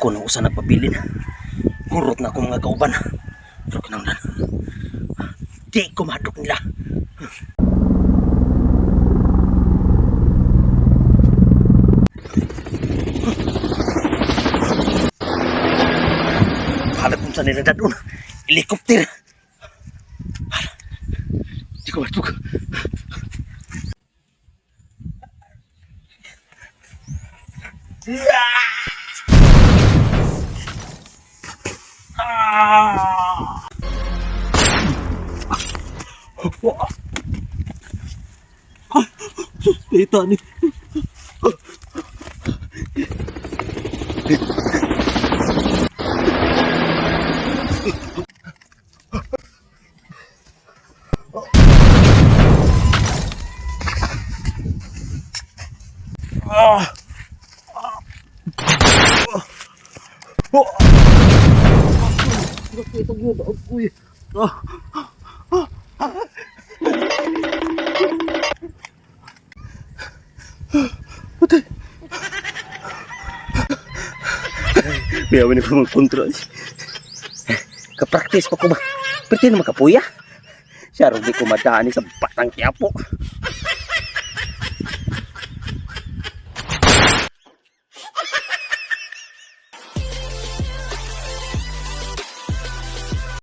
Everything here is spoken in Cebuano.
Ako nang usa nagpabilin. Hurot na ako mga kauban. Pero kinahanglan, di ko mahadlok nila. Bahala kung saan nila dadun. Helicopter. Di ko mahadlok. Kita ni. Biyawan ni ko mag-control. Kapraktis pa ko ba? Pwede na makapuya. Siya rin di ko madaan sa Batang Quiapo.